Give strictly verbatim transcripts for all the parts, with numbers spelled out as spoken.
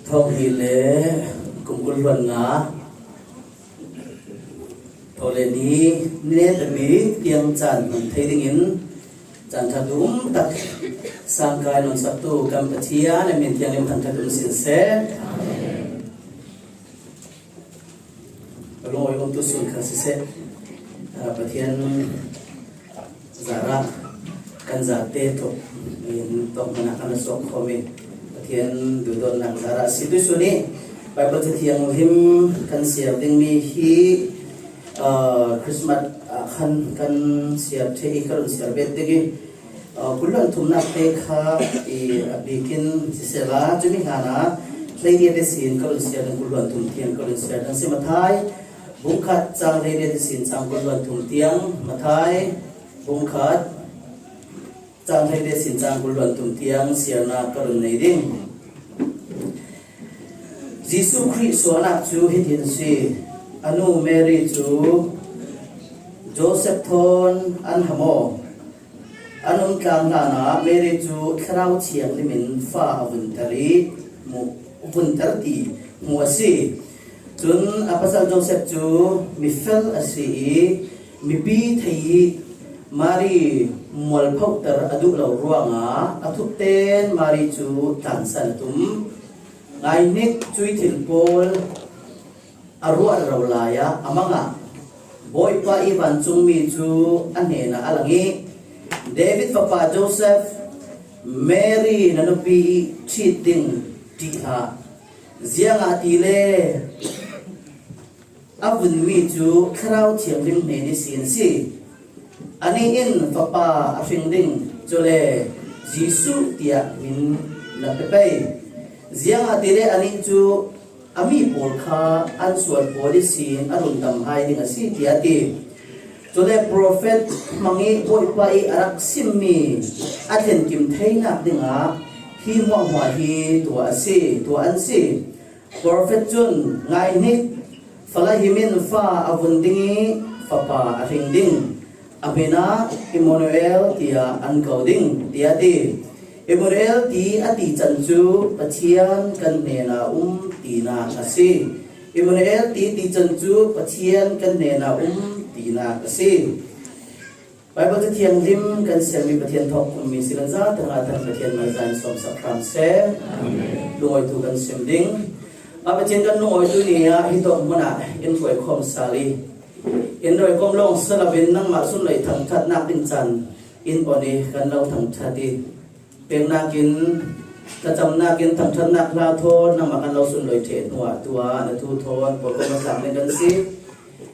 Thawhni le kum kul hluan nga, Thawleni ni netabik tiang caan hman thei dingin caan ṭha dum tak sangkai nawn saktu kan Pathian a min thianghlim thangṭhat um sin seh. Ka lungawi umtu sun khan siseh, ah, Pathian zarah kan zate tuk in tawk hmanah kan ra suak khawm i Pathian duhdawtnak zarah si. Tuisun i Bible Cathianghlim kan siar dingmi hi, ah, Christmas ah khan kan siar thei i ka run siar bet ding i, ah, kul hluan thumnak te kha i a bikin sisela, cumi hlanah hleiriat ihsin ka run siar ding, kul hluan thum tiang ka run siar ding si. Matthai bung khat cang hleiriat ihsin cang kul hluan thum tiang, Matthai bung khat cang hleiriat ihsin cang kul hluan thum tiang siarnak ka run nei ding. Jesuh Khrih suahnak cu hitin a si. A nu Mary cu Joseph thawn an ham aw. An um tlang hlanah Mary cu Thlarau Thianghlim in fa a vunter i hmuh, vunter ti hmuh a si. Cun a pasal Joseph cu mifel a si i mipi thei i Mary mualphohter a duh lo ruangah a thupten Mary cu tlansan a tum. Ngaihnik, cuih thil pawl a ruah rero lai ah a mang ah Bawipa i vancungmi cu a hnenah a lang i, David fapa Joseph, Mary na nupi i ṭhit ding ṭih hlah, ziangahtile a vunmi cu Thlarau Thianghlim hnen ihsin a si. Anih in fapa a hring ding, cule Jesuh tiah min na pe pei. Ziangahtile anih cu a mi pawl kha an sual pawl ihsin a rundam hai ding a si, tiah a ti. Cule profet hmang i Bawipa i a rak simmi a thlenkim theinak dingah hi hmuahhmuah hi tuah a si, tuah an si. Profet cun, ngaihnik, fala him in fa a vun ding i fapa a hring ding. A hmin ah Immanuel tiah an ko ding, tiah a ti. Immanuel ti a ti can cu Pathian kan hnenah um tinak a si. Immanuel ti ti can cu Pathian kan hnenah um tinak a si. Bible Cathianghlim kan siarmi Pathian thawk ummi si kan zate ngah thang Pathian malzah in sawmsak hram seh. Lungawitu kan sim ding. A Pathian kan lungawitu ni ah hitawk hmun ah in hruai khawm sal i in ruai khawm lawng si loin nangmah sunlawih thangṭhatnak ding can in on i kan lo thangṭhat i peknak in, thlacamnak in, thangṭhatnak hla thawn nangmah kan lo sunlawih ṭheh hnuah tuah na thu thawn pawlkom a tlak ding kan si.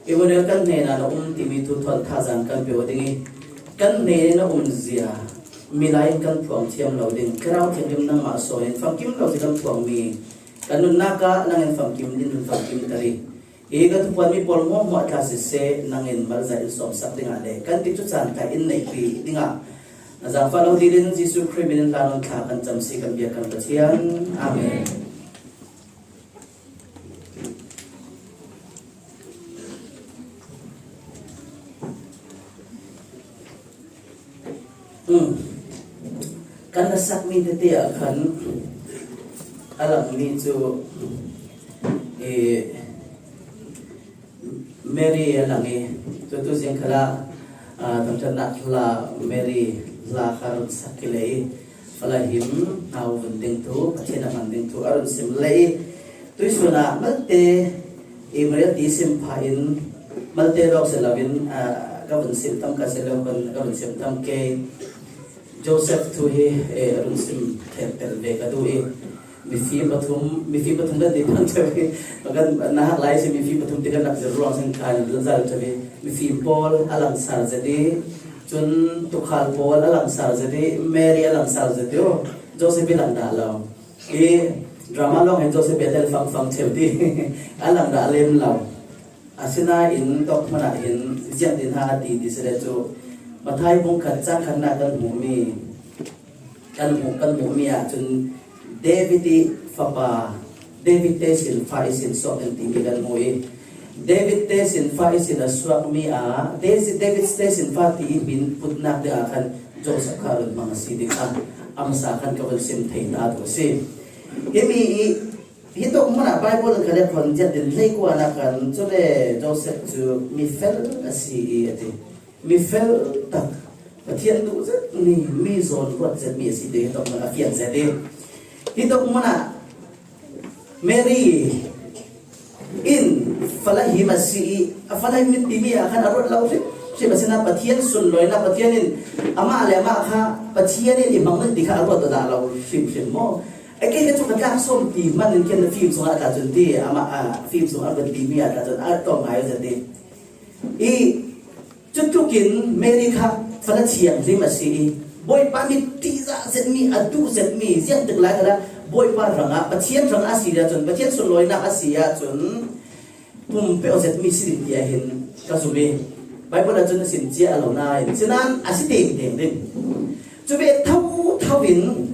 Immanuel kan hnenah na um timi thu thawn thazang kan pe aw ding i kan hnen in na umzia milai in kan phuang thiam lo ding. Thlarau Thianghlim nangmah sawn in famkim lo si kan phuangmi kan nunnak ah nang in famkim din, famkim tari. Hi ka thupuanmi pawl hmuahhmuah tla siseh, nang in malzah in sawmsak dingah le kan tikcu caan kha in neihpi dingah na zaangfah lo dil in Jesuh Khrih min in hla nawn thla kan cam si kan biak kan Pathian. Amen. Um, kan rak sakmi tete ah khan a langmi cu, eh, Mary a lang i, cucu zing khalah, ah, thangṭhatnak hla Mary hla kha run sak ki lei i, fala him hna vun ding thu, Pathian a hman ding thu a run sim lei i, tuisun ah malte Immanuel ti sim pha in malte lawk si loin, ah, ka vun sim tam ka si lo, kan ka vun sim tam ke. Joseph thu hi, eh, a run sim thlen tel ve ka duh i, mifim pathum, mifim pathum kan ti phan ṭheu i, kan na hak lai si mifim pathum ti kan rak zir ruang sin khan zal ṭheu i, mifim pawl a langsar zet i, cun tukhal pawl a langsar zet i, Mary a langsar zet i, oh, Joseph i lang dah lo. I drama lawng hin Joseph i a tel fangfang ṭheu ti a lang dah lem lo. Asinain tawk hmanh ah hin ziangtin ha a ti ti si le cu Matthai bung khat cang khatnak kan hmuhmi, kan hmuh, kan hmuhmi ahcun David i fapa, David te sin fa ihsin suak in timi kan hmu i David te sin fa ihsin a suakmi ah David, David te sin fa ti i hmin putnak dingah khan Joseph kha run hmang a si ding kha a hmasa khan ka vun sim thei ta tu a si. Himi i Hitawk hmunah Bible in ka lek khawn ziatin hleikuana khan, cule Joseph cu mi fel a si i a ti. Mi fel tak, Pathian duh zet mi, mi zawn ruat zet mi a si ti hitawk hmunah a fian zet i. Hitawk hmunah Mary in fala him a si i, a fala him timi ah khan a ruat lo hrim hrim a si na, Pathian sunlawina, Pathian in amah le amah kha Pathian in i hmang ti kha a ruat dah lo hrim hrim maw? A kei kha cu ka tlak sawm ti hman in khen fim sungah a tla cun ti, amah a fim sungah a ruat timi ah tla cun a tawm ngai zet ti. I cutluk in Mary kha fala thianghlim a si i, Bawipa mit ṭihzah zetmi, a duh zetmi, ziangtik lai khalah Bawipa hrangah, Pathian hrangah a si ahcun, Pathian sunlawinak a si ahcun, pumpeuh zetmi si ding tiah hin ka zum i, Baibal ahcun a sim cia a lo nain, sinain a si tengteng ding. Cu ve thotho in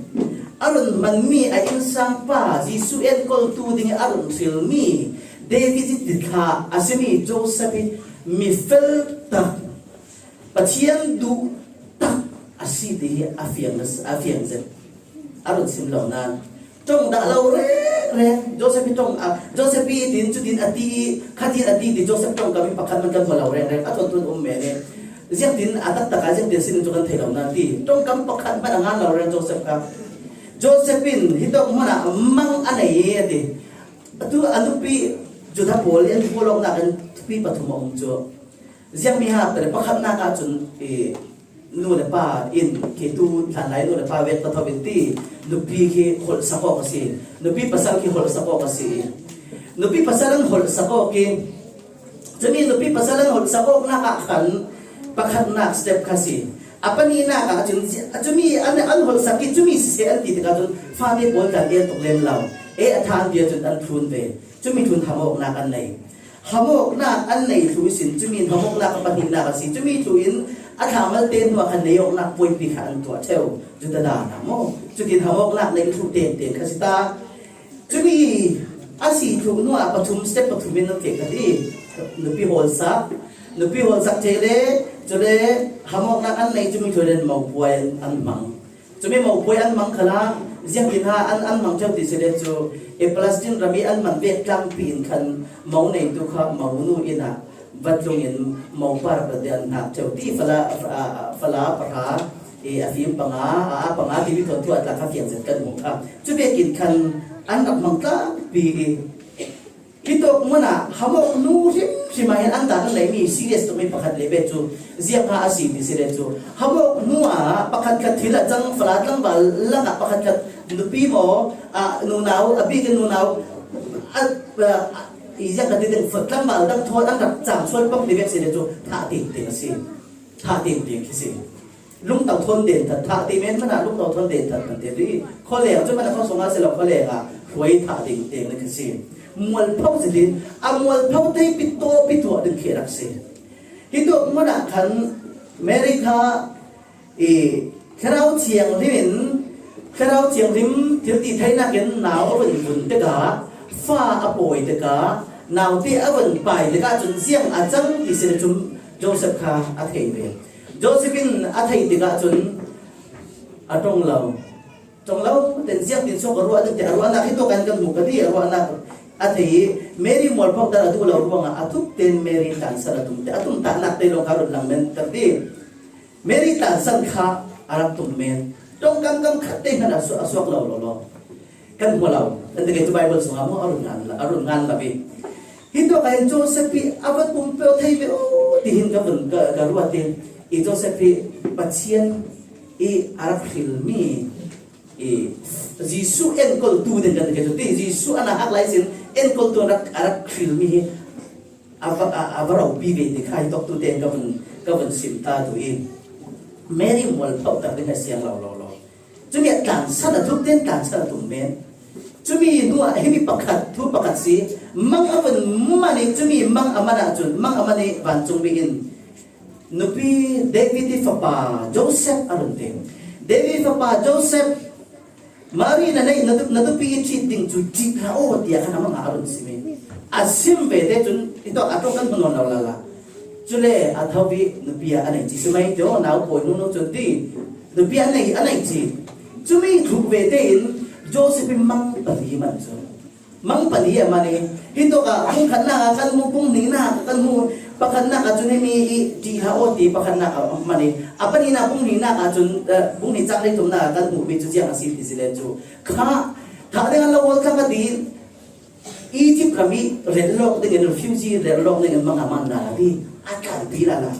a run hmanmi a innsangpa, Jesuh enkawltu ding a run hrilmi, David i tithlah a simi Joseph hi mi fel tak, Pathian duh tak a si ti hi a fiang, a fiang zet. A run sim lo nain ṭong dah lo rengreng. Joseph hi ṭong, a, Joseph hi tin, cutin a ti, khatin a ti ti Joseph ṭongkam hi pakhat hmanh kan hmu lo rengreng. A thawnthu um men i ziangtin a taktak ah ziangtin a si ding cu kan thei lo nain ti ṭongkam pakhat hmanh a ngan lo reng Joseph kha. Joseph in hitawk hmunah mang a nei a ti. Atu a nupi Judah pawl i an pawl awknak in thupi pathum a um cu. Ziangmi ha pele pakhatnak ahcun i nu le pa in khi tu hlanlai nu le pa vek thotho in ti nupi khi holhsak awk a si. Nupi pasal khi holhsak awk a si. Nupi pasal an holhsak awk i cumi nupi pasal an holhsak awknak ah khan pakhatnak step kha si. A pahnihnak ah cun a cumi an, an holhsak i cumi siseh an ti tikah cun fate pawl tla an tuk lem lo. E a ṭha an ti ahcun an thlun ve. Cumi ṭhun hamawknak an nei. Hamawknak an nei thlu ihsin cumi in hamawknak a pahnihnak a si. Cumi thlu in a thla malte hnuah khan nei awknak puaipi kha an tuah ṭheu. Judah dan ah maw? Cutin hamawknak nei thlu tengteng kha si ta. Cumi a si thlu hnuah pathum, step pathum in an feh kha ti. Nupi hawlsak, nupi hawlsak ṭheh le, cule hamawknak an nei cumi thlu in mopuai an, an hmang. Cumi mopuai an hmang khalah, ziangtin ha an, an hmang ṭheu ti si le cu, i Palestine ram i an man vek tlangpi in khan mo neitu kha mo nu inn ah vatlung in mopa rak rak te an hnak ṭheu ti Fala, a, Fala pahra, i a fim panga, a, a panga timi thawnthu ah tla kha fiang zet kan hmuh kha. Cu vekin khan an rak hmang tlangpi i, Hitawk hmun ah hamawk nu hrimhrim ah hin an dah an leimi serious tukmi pakhat le ve cu ziangha a si ti si le cu hamawk nu ah pakhat khat thil a cang, fala tlangval lang ah pakhat khat nupi maw, ah, nunau, a bik in nunau, a, a, i ziangkhat ti ding, tlangval dang thawn an rak cang sual pang ti vek si le cu thah tengteng a si. Thah tengteng khi si. Lungto thawn den that, thah ti men hmanh ah lungto thawn den that kan ti rih. Khualeng cu hmanh a khuasung ah si lo, khualeng ah hruai thah ding teng na kan si. Mualpho si ti, a mualpho tei pi taw pi tuah ding khi rak si. Hi tu hmun ah khan Mary kha i Thlarau Thianghlim in, Thlarau Thianghlim thil ti theinak in nau a vun vun tikah, fa a pawi tikah, naute a vun pai tikah cun ziang a cang ti si le cun Joseph kha a thei ve. Joseph in a theih tikah cun a ṭong lo. Ṭong lo, ten ziangtin so ka ruah ding ti, a ruahnak hi tawk kan kan hmuh ka ti, a ruahnak a thei i Mary mualpho dan a duh lo ruangah a thuk ten Mary tlansan a tum te, a tumtahnak te lawng kha run lang men ter ti. Mary tlansan kha a rak tum men. Ṭongkam kam khat te hmanh a su-, a suak lo lo lo. Kan hmu lo. Kan ti cu Bible sungah maw a run ngan la, a run ngan la ve. Hi tawk ah hin Joseph hi a va pumpeuh thei ve aw, tihin ka vun, ka, ka ruat i, i Joseph hi Pathian i a rak hrilmi, i Jesuh enkawltu ding kan ti cu ti, Jesuh an a hak lai sin enkawltu a rak, a rak hrilmi hi a va, a, a va ropi ve ti kha hi tawk tu tein ka vun, ka vun sim ta tu i, Mary mualpho tak ding a siang lo, lo, lo. Cumi ah tlansan a thuk tein tlansan a tum men. Cumi hnuah himi pakhat, thu pakhat si, mang a vun man i cumi mang a man ahcun, mang a man i vancungmi in nupi David i fapa Joseph a run ti. David fapa Joseph, Mary na neih, na, na nupi i ṭhit ding cu ṭih hlah aw, tiah khan amah a run sim i a sim ve te cun, i tawk a tawk kan hmu nawn lo lala. Cule a tho i nupi ah a nei ci si mai tio, nau pawi nung nung cun ti nupi ah a nei, a nei ci. Cumi thuk ve tein Joseph i mang pali man cu Mang pahnih a man hi. Hitawk ah bung khatnak ah kan hmuh, bung hnihnak ah kan hmuh, pakhatnak ah cun himi hi ṭih hlah aw ti pakhatnak ah man hi. A pahnihnak bung hnihnak ah cun, eh, bung hnih cang hleithumnak ah kan hmuhmi cu ziang a si ti si le cu kha thah ding an lo hawl thlang a ti. Egypt ram i relh lawk dingin, refugee relh lawk dingin mang a man lala ti a tlanpi lala.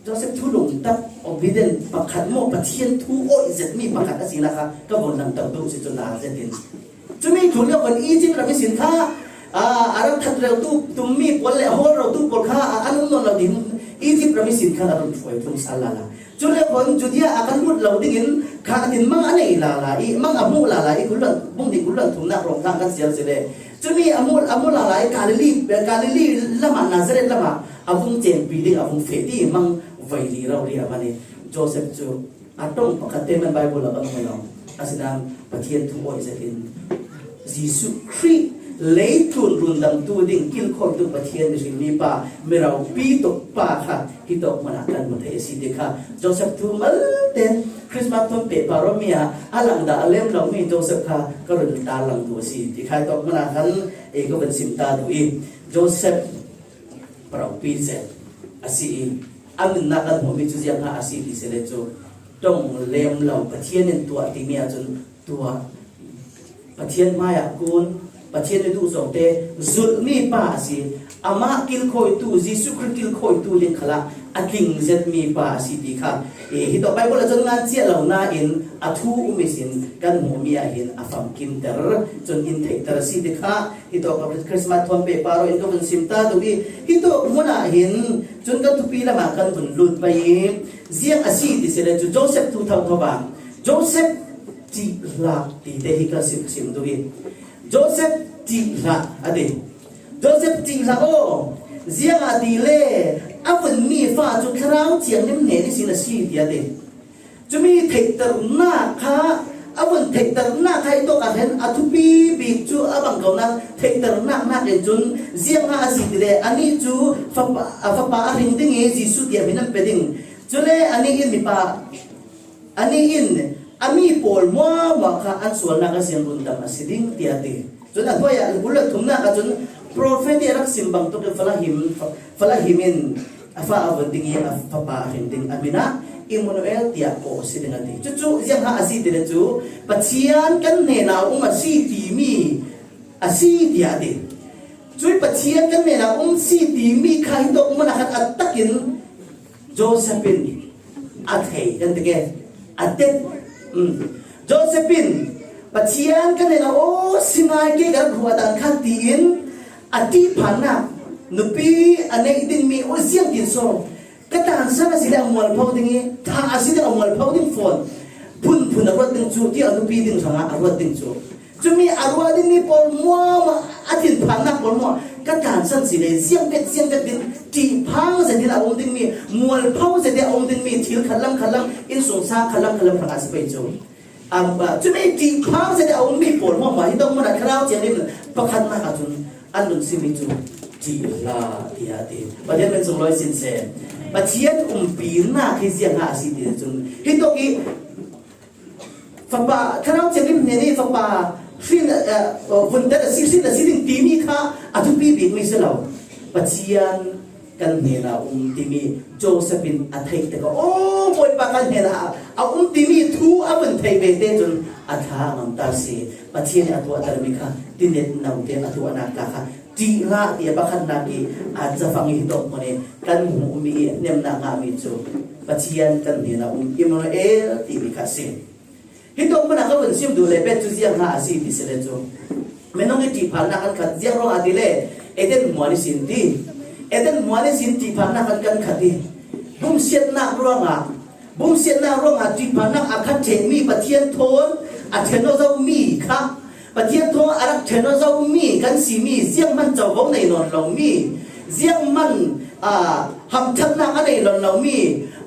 Joseph thu lungtak, obedient pakhat maw, Pathian thu awih zetmi pakhat a si lakah ka vun lang to duh si cu lal zetin. Cumi thu lio kan Egypt ram ihsin kha, aa, a rak that reutu tummi pawl le a hawl rotu pawl kha, aa, an um nawn lo ding Egypt ram ihsin kha a run hruai tlung sal lala. Cu le khon Judea a kan lut lo dingin kha a tin mang a nei lala i, mang a hmuh lala i, kul luan, bung ding kul luan thumnak rawng kha kan sial si le. Cumi a hmuh, a hmuh lala i Galilee, Galilee lamah, Nazareth lamah a vung cengpi ding, a vung feh ding mang voi li rori a man i Joseph cu a ṭong pakhat te man Bible ah kan hmu lo. Asinain Pathian thu awih zetin Jesuh Khrih leitlun rundamtu ding kilkhawitu Pathian mihringmi pa, miropi tuk pa kha hitawk hmanah kan hmu thei a si ti kha Joseph thu malte Christmas thawn pehpar awmi ah a langdah a lem lomi Joseph kha ka run ta lang duh a si ti kha hitawk hmanah khan ei ka van sim ta duh i Joseph paraupi zet a si i a nunnak kan hmuhmi cu ziang hnga a si ti si le cu ṭong lem lo Pathian in tuah timi ahcun tuah Pathian hmaiah kun, Pathian i duh zawngte zulhmi pa a si. Amah kilkhawitu, Jesuh Khrih kilkhawitu ding khalah a tling zetmi pa a si ti kha. Eh, hitawk Bible ah cun ngan ciah lo nain a thu um ihsin kan hmuhmi ah hin a famkimter, cun in theihter a si ti kha. Hitawk Christmas thawn pehpar in ka vun sim ta duh i, hitawk hmunah hin cun kan thupi lamah kan vun lut pei i, ziang a si ti si le cu Joseph thu thotho ah Joseph ṭih hlah ti te hi ka sim, sim duh i, Joseph ṭih hlah a ti. Joseph ṭih hlah aw, ziangahtile a vunmi fa cu Thlarau Thianghlim hnen ihsin a si ti a ti. Cumi theihternak kha, a vun theihternak kha i tawk ah hin a thupi bik cu a bang ko nak theihternak nakin cun ziang hnga a si ti le anih cu fapa, a fapa a hring ding i Jesuh tiah min an pe ding. Cule anih in mipa Anih in a mi pawl hmuahhmuah kha an sualnak a sin rundam a si ding, tiah a ti. Cun a hnuai ah kul le thumnak ah cun profet i a rak sim bangtuk in Falahim, Falahim in a fa a vun ding i a fapa a hring ding a min ah Immanuel tiah kawh a si ding a ti. Cucu ziangha a si ti le cu Pathian kan hnenah a um a si timi a si, tiah a ti. Cui Pathian kan hnenah a um si timi kha hitawk hmun ah khan a takin Joseph in a thei kan ti ke, a tet. Um. Joseph in Pathian kan hnenah aw si ngai ke, ka rak hruah dan khan tiin a ṭihphannak nupi a neih dingmi aw ziangtin so ka tansan a si le a mualpho ding i, tha a si le a mualpho ding fawn phunphun a ruat ding cu, ti a nupi ding hrangah a ruat ding cu. Cumi a ruah dingmi pawl hmuahhmuah, a thinphannak pawl hmuah ka tansan si le ziangvet ziangvet din, ṭihphang zetin a um dingmi, mualpho zetin a um dingmi thil khatlam khatlam, innsungsang khatlam khatlam hrangah si pei cu. A, a, cumi ṭihphang zetin a ummi pawl hmuahhmuah hi dong hmunah Thlarau Thianghlim in pakhatnak ahcun an run simi cu ṭih hlah, tiah a ti. Pathian min sunglawi sinsen. Pathian umpinak hi ziangha a si ti cun hitawk i Fapa, Thlarau Thianghlim hnen i fapa hrin, eh, vunter a si, hrin a si ding timi kha a thupi bikmi si lo. Pathian kan hnenah a um timi Joseph in a theih tikah, aw, Bawipa kan hnenah a um timi thu a vun theih ve te cun a thla a ngamta si. Pathian i a tuahtermi kha tinetno te a tuahnak ta kha ṭih hlah ti a pakhatnak i a cafang i hitawk hmun i kan hmuhmi i hnemnak ngahmi cu Pathian kan hnenah a um Immanuel timi kha a si. Hitawk hmun ah ka vun sim duh le pet cu ziangha a si ti si le cu minung i ṭihphannak kan khat ziang ruangah ti le Eden hmuan ihsin ti. Eden hmuan ihsin ṭihphannak kan kan khat i bumsiatnak ruangah, bumsiatnak ruangah ṭihphannak a khat ṭhehmi Pathian thawn a ṭhen aw zomi kha, Pathian thawn a rak ṭhen aw zomi kan simi, zianghman covo nei nawn lomi, zianghman, aa, hamṭhatnak a nei nawn lomi,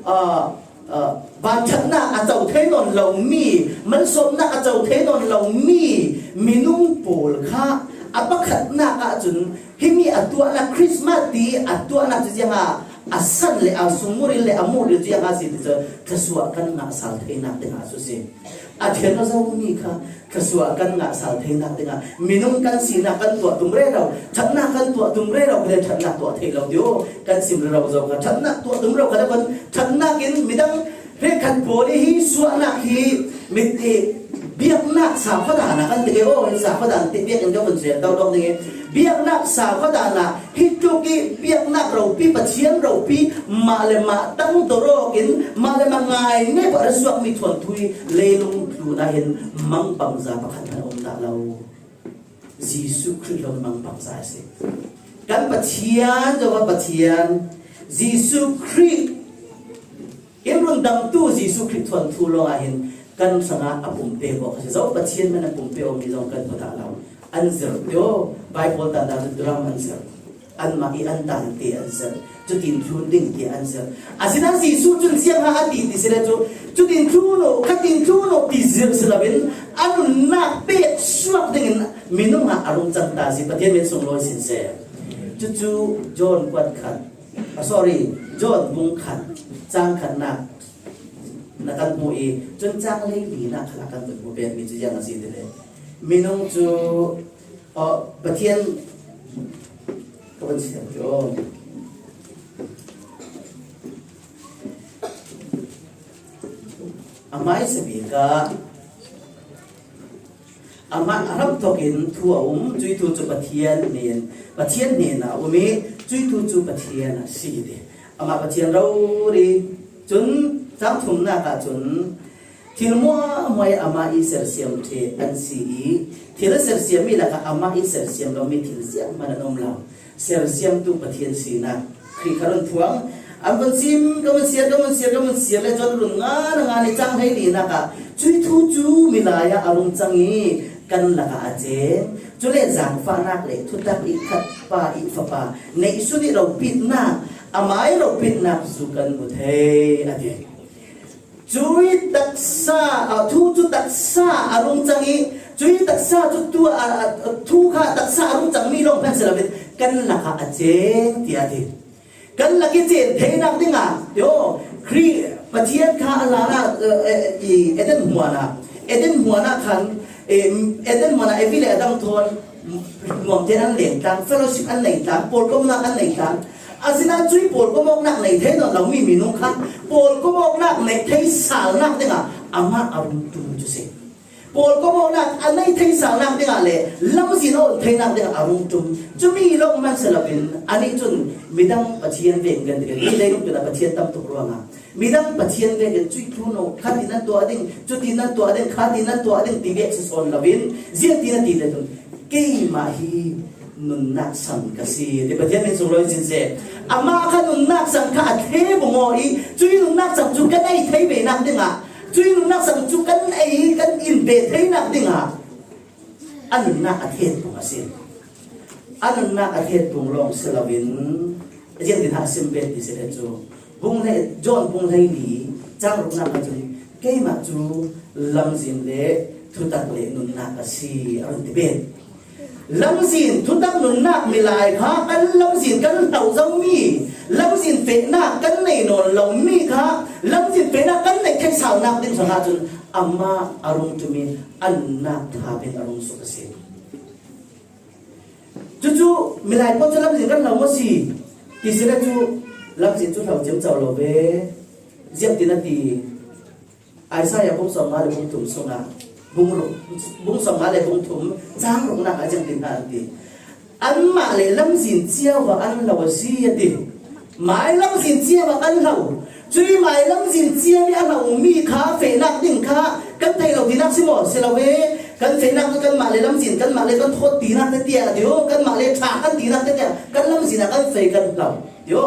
aa, aa, vanṭhatnak a co thei nawn lomi, malsawmnak a co thei nawn lomi minung pawl kha a pakhatnak ahcun himi a tuahnak, Christmas ti a tuahnak cu ziangah a san le a sungmuril le a muril cu ziangah a si ti cu thluasuah kan ngah sal theinak dingah cu si. A thian aw zo mi kha thluasuah kan ngah sal theinak dingah minung kan sinak kan tuah tum rero, ṭhatnak kan tuah tum rero, kha le ṭhatnak tuah thei lo dih aw. Kan sim rero zo kha ṭhatnak tuah tum rero kha le kan ṭhatnak in midang hrekkhat pawl i hi suahnak hi mit i biaknak sakhuadan ah kan ti ke aw, sakhuadan ti biak in ka vun sial tau dawk ding i biaknak sakhuadan ah hi tuk i biaknak ropi, Pathian ropi, mah le mah tang dawrawk in mah le mah ngai ngai pah ra suak mi thuanthu i leilung tlun ah hin mang bangza pakhat hmanh a um dah lo. Jesuh Khrih lo mang bangza a si. Kan Pathian, Jehovah Pathian, Jesuh Khrih in rundamtu Jesuh Khrih thuanthu lawng ah hin kan hrangah a pumpe ko kha si. Zo Pathian man a pumpe awmi zong kan hmu dah lo. An zirh tio, Baibal tanda cu drum an zirh. Anmah i an tangte an zirh. Cutin thlun ding ti an zirh. Asinain Jesuh cun ziang ha a ti ti si le cu, cutin thlun uh, khatin thlun uh ti zirh si loin a nunnak pek suak dingin minung ah a rung cang ta si. Pathian min sunglawi sin seh. Cucu John kuat khat, ah, sorry, John bung khat, cang khatnak na kan hmuh i, cun cang hleilinak khalah kan vun hmu pekmi cu ziang a si ti le, minung cu, aw, Pathian ka van siam cu, aw. A hmaisa bik ah amah a hramthawk in thu a um, cuih thu cu Pathian hnen, Pathian hnenah a um i, cuih thu cu Pathian a si ti. Amah Pathian rori cun, cang thumnak ah cun, thil hmuahhmuah i amah i sersiam ṭheh an si i, thil a sersiammi lakah amah i sersiam lomi thil zianghman an um lo. Sersiamtu Pathian sinak Khrih kha run phuang. An vun sim, ka vun siar, ka vun siar, ka vun siar le cun run ngan a ngan i cang hleilinak ah cuih thu cu milai ah a rung cang i kan lakah a ceng. Cule zaangfahnak le thutak i khat pa i fapa neihsun i ropitnak, amah i ropitnak cu kan hmu thei a ti. Cuih taksa, aa, thu cu taksa a rung cang i, cuih taksa cu tu, aa, aa, thu kha taksa a rung cangmi lawng hmanh si loin kan lakah a ceng, tiah a ti. Kan lak i cen theinak dingah, tio, Khrih Pathian kha a hlanah, aa, aa, i Eden hmuanah, Eden hmuanah khan, ee, Eden hmuanah Evi le Adam thawn nuamte an leng tlang, fellowship an nei tlang, pawlkomnak an nei tlang. Asinain cuih pawlkomawknak nei thei nawn lomi minung kha pawlkomawknak nei thei salnak dingah amah a rung ṭum cu si. Pawlkomawknak a nei thei salnak dingah le lamzin a on theinak dingah a rung ṭum. Cumi lawng hmanh si loin anih cun midang Pathian vek kan ti, kan ti, leilung tunah Pathian tam tuk ruangah midang Pathian vekin cuih thu no, khatin nan tuah ding, cutin nan tuah ding, khatin nan tuah ding ti vek si sawn loin, ziangtin a ti le cun, keimah hi nunnak sang ka si, ti Pathian min sunglawi sin seh. Amah kha nunnak sang kha a thei bungaw i, cuih nunnak sang cu kan ei thei venak dingah, cuih nunnak sang cu kan ei, kan in ve theinak dingah, a nunnak a thet pung a si. A nunnak a thet pung lawng si loin, ziangtin a sim bet ti si le cu, bung hlei, John bung hleili, cang ruknak ah cun, keimah cu lamzin le thutak le nunnak a si, a run ti bet. Lamzin, thutak, nunnak milai kha kan lamzin kan hloh zomi, lamzin fehnak kan nei nawn lomi kha lamzin fehnak kan neih theih saunak ding hrangah cun amah a rung ṭum i a nunnak tha pen a rung suk a si. Cucu milai pawl cu lamzin kan hlo maw si? Ti si le cu lamzin cu hlo ciamco lo ve. Ziangtin a ti? Isaiah bung sawmnga le bung thum sungah, bung ruk, bung sawmnga le bung thum, cang ruknak ah ziangtin hna an ti? Anmah le lamzin cio ah an lo a si, a ti. Mai lamzin cio ah kan hlo. Cui mai lamzin cio i a hlo mi kha fehnak ding kha kan thei lo tinak si maw? Si lo ve. Kan fehnak cu kanmah le lamzin, kanmah le kan thawt tinak te tiah a ti u. Kanmah le ṭha kan tinak te tiah kan lamzin ah kan fei kan hlo. Tio.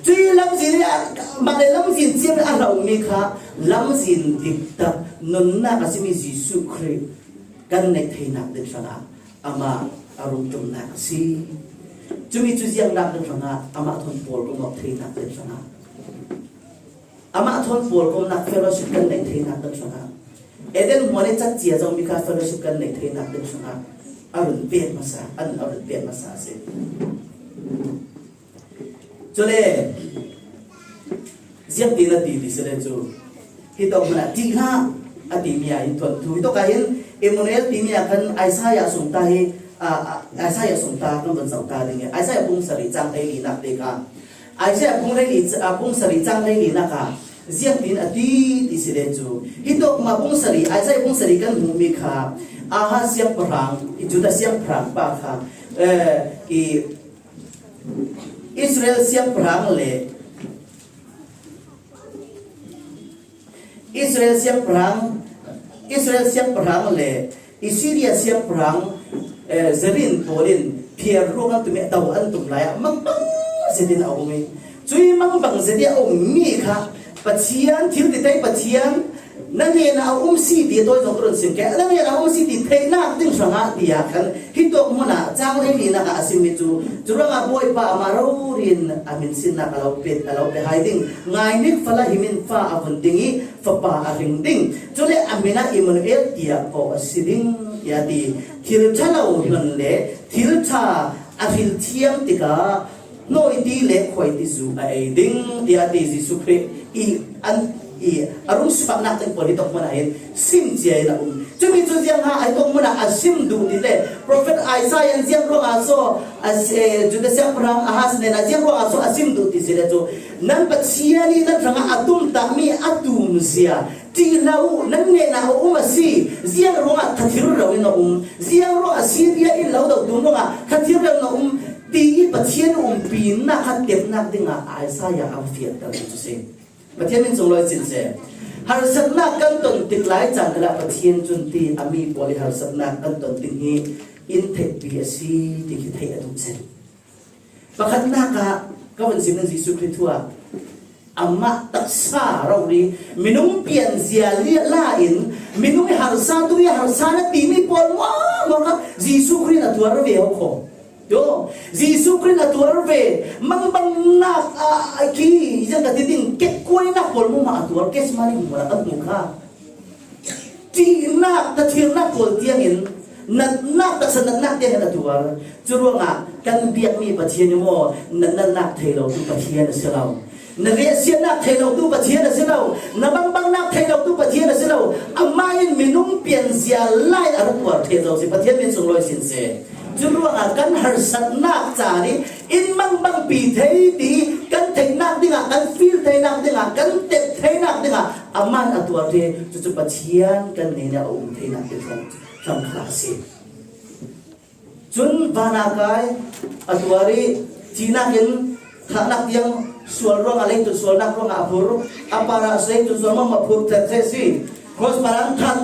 Cui lamzin i a, mah le lamzin cio i a hlo mi kha lamzin diktak nunnak a simi Jesuh Khrih kan neih theinak ding hrangah amah a rung ṭumnak a si. Cumi cu ziangnak ding hrangah amah thawn pawlkomawk theinak ding hrangah, amah thawn pawlkomnak fellowship kan neih theinak ding hrangah, Eden hmuan i cat cia zomi kha fellowship kan neih theinak ding hrangah a run pek hmasa, an a run pek hmasa a si. Cule, ziangtin a ti ti si le cu, hi tawk hmanh ah ṭih hlah, a timi ah hin thuanthu. Hi tawkah hin Emmanuel timi ah khan Isaiah sungta hi, a, a, Isaiah sungta kan van zoh ta ding hi. Isaiah bung sarih chang hleili nak te kha. Isaiah bung hleili, a, bung sarih chang hleili nak ah ziangtin a ti ti si le cu. Hi tawk mah bung sarih, Isaiah bung sarih kan hmuh mi kha Ahaz siangpahrang, Judah siangpahrang pa kha, eh, i Israel siangpahrang le Israel siangpahrang, Israel siangpahrang le Assyria siangpahrang, eh, Zerin pawl in phiar ruak an tum i a to an tum lai ah mangbang zetin a um i, cui mangbang zet i a um mi kha Pathian, thil ti thei Pathian, na hnenah a um si ti a tawi zong ka run sim ke, na hnenah a um si ti theihnak ding hrangah ti ah khan hi tawk hmunah chang hleili nak ah a simmi cu, cu ruangah Bawipa amah rori in a min sinnak a lo pe, a lo pe hai ding. Ngaihnik fala himin fa a vun ding i fapa a ring ding. Cule a min ah Emmanuel tiah kawh a si ding, tiah a ti. Thil ṭha lo hlon le thil ṭha a hril thiam tikah hnawiti le khuaiti zu a ei ding, tiah a ti. Jesuh Khrih i an i a rung suahnak te pawl hi tawk hmunah hin sim cia in a um. Cumi cu ziang ha, hi tawk hmunah a sim duh ti le, Prophet Isaiah in ziang ruangah so, a, eh, Judah siangpahrang Ahaz hnenah ziang ruangah so a sim duh ti si le cu, nan Pathian i nan hrangah a tumtahmi a tumzia ṭih hlah uh, nan hnenah a um a si, ziang ruangah kha thil rau in a um, ziang ruangah Syria in lo do tum ruangah kha thil rau in a um, ti i Pathian umpinak kha tepnak dingah Isaiah a va fianter cu si. Pathian min sunglawi sin seh. Harsatnak kan ton tik lai cang khalah Pathian cun ti a mi pawl i harsatnak kan ton ding hi in theihpi a si ti khi theih a duh seh. Pakhatnak ah ka vun sim in Jesuh Khrih thu ah amah taksa rori minung pianzia la in minung i harsa tu i harsa na timi pawl muangmuang kha Jesuh Khrih in a tuar ve ho kho. Yo, Jesuh Khrih in a tuar ve, mangbangnak a, a khi, ziang ka ti ding, kekkuainak pawl muangmah a tuar, Gethsemane hmun ah kan hmu kha. Ṭihnak, thathirnak pawl tiangin, natnak, taksa natnak tiangin a tuar. Cu ruangah kan biakmi Pathian hi maw, na natnak thei lo tu Pathian a si lo. Na riahsiatnak thei lo tu Pathian a si lo, na bangbangnak thei lo tu Pathian a si lo. Amah in minung pianzia lai a ra tuar ṭheh zo si, Pathian min sunglawi sin seh. Cu ruangah kan harsatnak caan i in bangbangpi thei ti kan theihnak dingah, kan feel theinak dingah, kan tep theinak dingah amah in a tuar ṭheh. Cucu Pathian kan hnenah a um theinak te thawng, thawng kha a si. Cun van ah kai, a tuar i, thihnak in, thahnak tiang sual ruangah, leitlun sualnak ruangah a phur, a parah leitlun sual mah a phur ṭheh ṭheh si. Cross parah an that.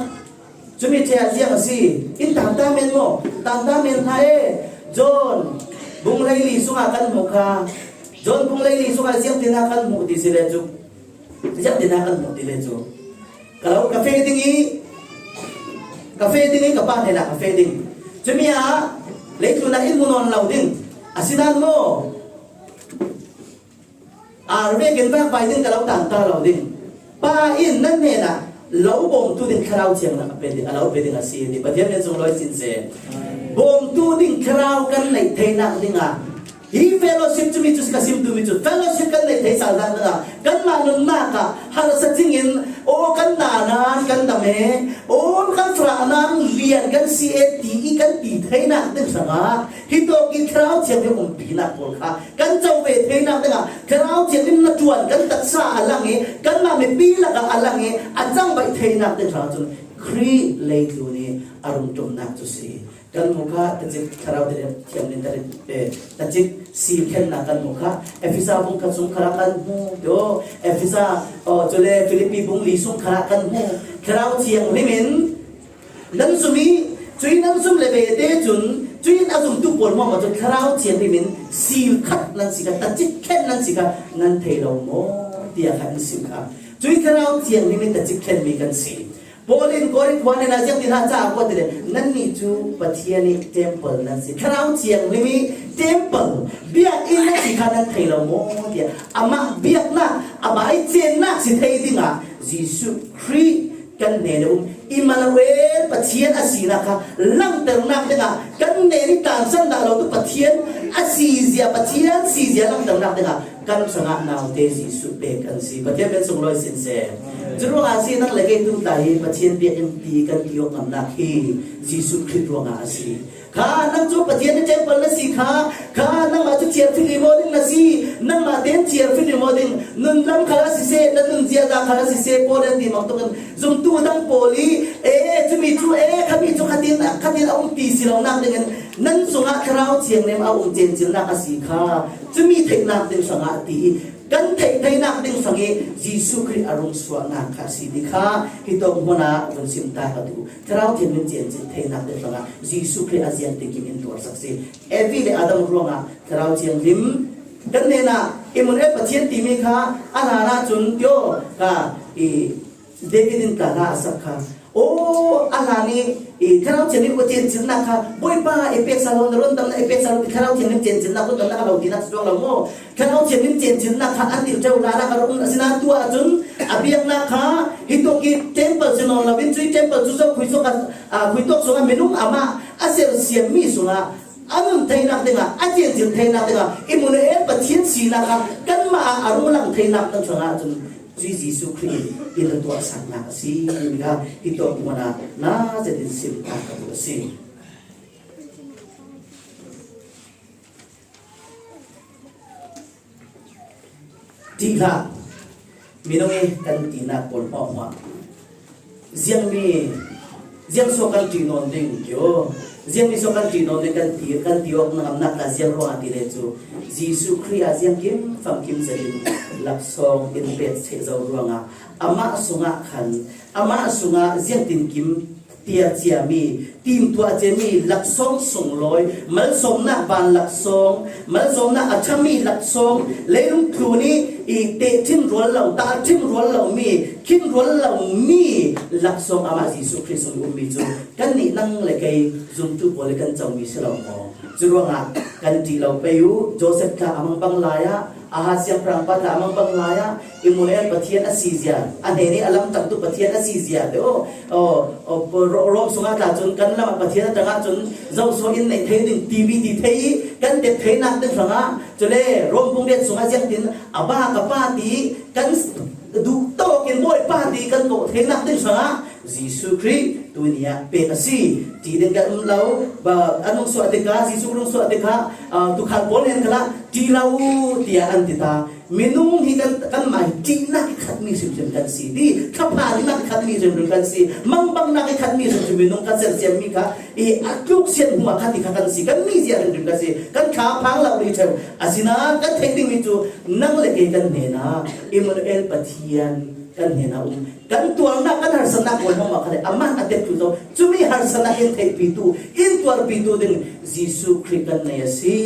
Cumi ṭheh ah ziang a si. In tanta men maw? Tanta men hna e. John bung hleili sungah kan hmuh kha. John bung hleili sungah ziang tinah kan hmuh ti si le cu. Ziah tin ah kan hmuh ti le cu, ka lo, ka feh ding i, ka feh ding i ka pa hnenah ka feh ding. Cumi ah leitlun ah in hmu nawn lo ding. Asinain maw, ar vekin vak vai ding, ka lo tanta lo ding. Pa in nan hnenah lo bawmtu ding Thlarau Thiang nak a pe ding, a lo pe ding a si ti Pathian min sunglawi sin seh. Bawmtu ding Thlarau kan neih theinak dingah hi fellowship cumi cu ka sim tu mi cu, fellowship kan neih thei sal dan dang ah, kanmah nunnak ah harsa cingin, aw, kan na nan kan dam e, aw, kan farah nan lian kan si e ti i kan ti theinak ding hrangah, hi tawk i Thlarau Thiang nih umpinak pawl kha kan co ve theinak dingah, Thlarau Thiang nih na ṭuan kan taksa a lang i, kanmah mipi lakah a lang i, a cangvaih theinak ding hrangah cun Khrih leitlun i a rung ṭumnak cu si. Kan hmuh kha, tacik Thlarau Thiang nih tacik, eh, tacik sil khennak kan hmuh kha. Efesa bung khat sung khalah kan hmu. Yo, Efesa, oh, cule Filipi bung li sung khalah kan hmu. Thlarau Thianghlim in nan zum i, cui nan zum le ve te cun, cui in a zumtu pawl hmuahhmuah cu Thlarau Thianghlim in sil khat nan si kha, tacik khen nan si kha, nan thei lo maw? Tiah kha an sim kha. Cui Thlarau Thianghlim in tacik khenmi kan si. Paul in Korin khua hnenah ziang tin ah ca a kuat ti le, nannih cu Pathian i temple nan si. Thlarau Thianghlim i temple, biakinn nan si kha nan thei lo maw? Tiah amah biaknak, amah i cennak si thei dingah Jesuh Khrih kan hnen a um. Immanuel Pathian a sinak kha langhternak dingah kan neh i tangsan dah lo tu Pathian a sizia, Pathian sizia langhternak dingah kan sangah naute Jesuh pek kan si. Pathian bel sunglawi sin se. Curuangah a si, nang le kei tu ta hi Pathian biakinn ti kan ti awk ngamnak hi Jesuh Khrih ruangah a si. Kha nang cu Pathian i temple na si kha, kha nangmah cu thiarfit i maw ding na si, nangmah ten thiarfit i maw ding, nunlam khal a si seh, na nunziaza khal a si seh, Paul in ti bangtuk in zumtu dang pawl i, e, cumi cu, e, khami cu khatin, khatin a um ti si lonak dingin nan sungah Thlarau Thianghlim a um cencilnak a si kha, cumi theihnak ding sangah ti i, kan theih theinak ding sang i Jesuh Khrih a rung suahnak kha a si ti kha, hi tawk hmun ah vun sim ta ka duh. Thlarau Thianghlim cencil theinak ding sangah Jesuh Khrih a ziangtinkim in tuarsak si. Evi le Adam ruangah Thlarau Thianghlim kan hnenah Immanuel Pathian timi kha a hlan ahcun tio kha i David in tla hla a sak kha. Aw, a hlan i, i Thlarau Thianghlim cencilnak kha Bawipa i peksa lo, na rundamnak i peksa lo ti Thlarau Thianghlim cencilnak, rundamnak a lo tinak si cuang lo maw? Thlarau Thianghlim cencilnak kha an tirh ṭeu hlan ah ka rak um. Asinain tu ahcun a biaknak kha hi tawk i temple si nawn lo in, cui temple cu zo khui sawk a, aa, khui tawk sungah minung amah a sersiammi sungah a nun theinak dingah, a cencil theinak dingah Immanuel Pathian sinak kha kanmah ah a rung lang theinak kan sangah cun cui Jesuh Khrih in a tuahsaknak a si. Timi kha hi tawk hmun ah na zetin sim ta ka duh a si. Ṭih hlah, minung i kan tinak pawl hmuahhmuah. Ziangmi, ziang so kan ṭih nawn ding kio. Ziangmi so kan ṭih nawn ding kan ti, kan ti awk na ngamnak kha ziang ruangah ti le cu Jesuh Khrih ah ziangkim famkim zetin laksawng in pek ṭheh zo ruangah amah sungah khan, amah sungah ziangtinkim tiar ciami, timtuah ciami laksawng sunglawi, malsawmnak van laksawng, malsawmnak a ṭhami laksawng, leilung tlun i, i tehṭhim rual lo, tahṭhim rual lomi, khin rual lomi laksawng amah Jesuh Khrih sung i ummi cu kannih nang le kei zumtu pawl i kan comi si lo maw? Curuangah kan ṭih lo pei u, Joseph tla a mangbang lai ah, Ahaz siangpahrang pa tla a mangbang lai ah, Immanuel Pathian a sizia, a hnen i a lamtangtu Pathian a sizia te aw, aw, aw, Ro-, Rom sungah tla cun kan lam ah Pathian a tang ahcun zoso in neih thei ding T V ti thei i kan tep theinak ding hrangah, cule Rom bung riat sungah ziangtin a ba ka pa ti kan duh tawk in Bawipa ti kan kawh theinak ding hrangah Jesuh Khrih tuni ah pek a si. Ṭih ding kan um lo, ba, a nung suah tikah, Jesuh nung suah tikah, aa, tuukhal pawl nen khalah, ṭih lo, tiah an ti ta. Minung hi kan, kanmah hi ṭihnak i khatmi hrimhrim kan si ti, thlaphannak i khatmi hrimhrim kan si, mangbangnak i khatmi hrimhrim minung kan sersiammi kha, i a tluksiat hnu ah khat i kha kan si, kan mizia hrimhrim kan si, kan thlaphang lo rih ṭheu. Asinain kan theih dingmi cu nang le kei kan hnenah Immanuel Pathian kan hnenah um. Kan tuarnak, kan harsatnak pawl hmangmah kha le amah a tep thlu zo. Cumi harsatnak in theihpitu, in tuarpitu ding Jesuh Khrih kan nei a si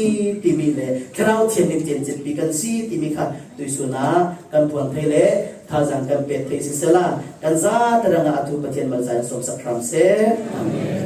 timi le Thlarau Thianghlim cencilpi kan si timi kha tuihsun ah kan phuan thei le thazaang kan pek thei sisela, kan zate hrangah a thu Pathian malzai sawmsak hram seh. Amen.